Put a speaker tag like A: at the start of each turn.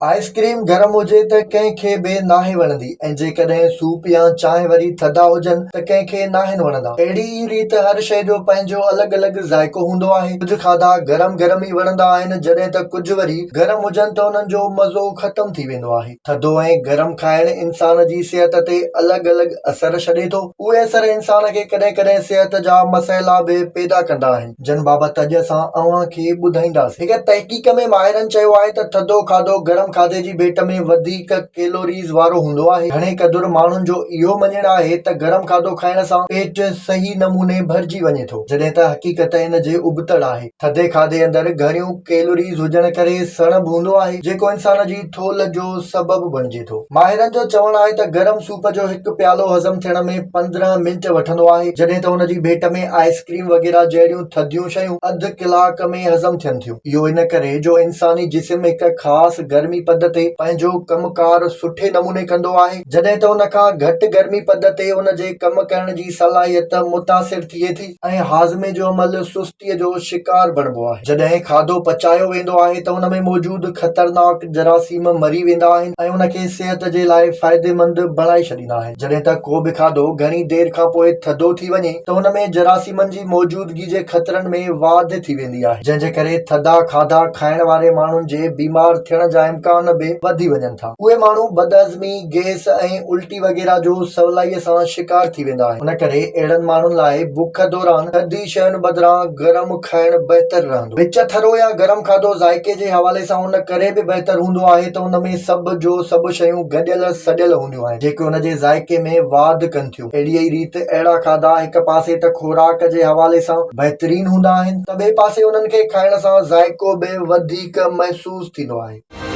A: Ice cream گرم هجي ته ڪنهن کي به ناهي وڻندي ۽ جيڪڏهن سوپ يا چانهه وري ٿڌا هجن ته ڪنهن کي ناهن وڻندا. اهڙي ئي ريت هر شيء جو پنهنجو الڳ الڳ ذائقو هوندو آهي. ڪجهه کاڌا گرم گرم ئي وڻندا آهن جڏهن ته ڪجهه وري گرم هجن ته انهن جو مزو ختم ٿي ويندو آهي. ٿڌو ۽ گرم کائڻ انسان جي صحت تي الڳ الڳ اثر ڇڏي ٿو. اهي اثر انسان کي ڪڏهن ڪڏهن صحت جا مسئلا به پيدا ڪندا آهن. جن بابت اڄ اسان اوهان کي ٻڌائينداسين. هڪ تحقيق ۾ ماهرن چيو آهي ته ٿڌو کاڌو گرم کاڌي جي ڀيٽ ۾ وڌيڪ ڪيلوريز وارو هوندو آهي. گهڻي قدر ماڻهن جو اهو مڃڻ آهي ته گرم کاڌو کائڻ سان پيٽ صحيح نموني ڀرجي وڃي ٿو، جڏهن ته حقيقت ان جي ابتڙ آهي. ٿڌي کاڌي اندر گهڻيون ڪيلوريز هجڻ ڪري سڻڀ هوندو آهي، جيڪو انسان جي ٿولهه جو سبب بڻجي ٿو. ماهرن جو چوڻ آهي ته گرم سوپ جو هڪ پيالو هضم ٿيڻ ۾ 15 منٽ وٺندو آهي، جڏهن ته ان جي ڀيٽ ۾ آئس ڪريم وغيره جهڙيون ٿڌيون شيون اڌ ڪلاڪ ۾ هضم ٿين ٿيون. اهو ان ڪري جو انساني جسم هڪ خاص گرمي پد تي پنهنجو ڪم ڪار سٺي نموني ڪندو آهي، جڏهن ته ان کان گهٽ گرمي پد تي ان جي ڪم ڪرڻ جي صلاحيت متاثر ٿئي ٿي ۽ هاضمي جو عمل سست سستيء جو شڪار بڻبو آهي. جڏهن کاڌو پچايو ويندو آهي ته ان ۾ موجود خطرناڪ جراثيم مري ويندا آهن ۽ ان کي صحت جي لاء فائديمند بڻائي ڇڏيندا آهن. جڏهن ته ڪو به کاڌو گهڻي دير کان پوء ٿڌو ٿي وڃي ته ان ۾ جراثيمن جي موجودگي جي خطرن ۾ واڌ ٿي ويندي آهي، جنهن جي ڪري ٿڌا کاڌا کائڻ واري ماڻهن جي بيمار ٿيڻ جا امڪان به وڌي وڃن ٿا. اهي ماڻهو بدهضمي، گئس ۽ الٽي وغيره جو سولائيء سان شڪار ٿي ويندا آهن. ان ڪري اهڙن ماڻهن لاء بک دوران ٿڌي شين بدران گرم کائڻ بهتر رهندو. وچ ٿرو يا گرم کاڌو ذائقي جي حوالي سان ان ڪري به بهتر هوندو آهي ته ان ۾ سڀ جو سڀ شيون گڏيل سڏيل هونديون آهن، جيڪي ان جي ذائقي ۾ واڌ ڪن ٿيون. اهڙيء ئي ريت اهڙا کاڌا هڪ پاسي ته خوراڪ جي حوالي سان بهترين هوندا آهن ته ٻئي پاسي انهن کي کائڻ سان ذائقو به وڌيڪ محسوس ٿيندو آهي.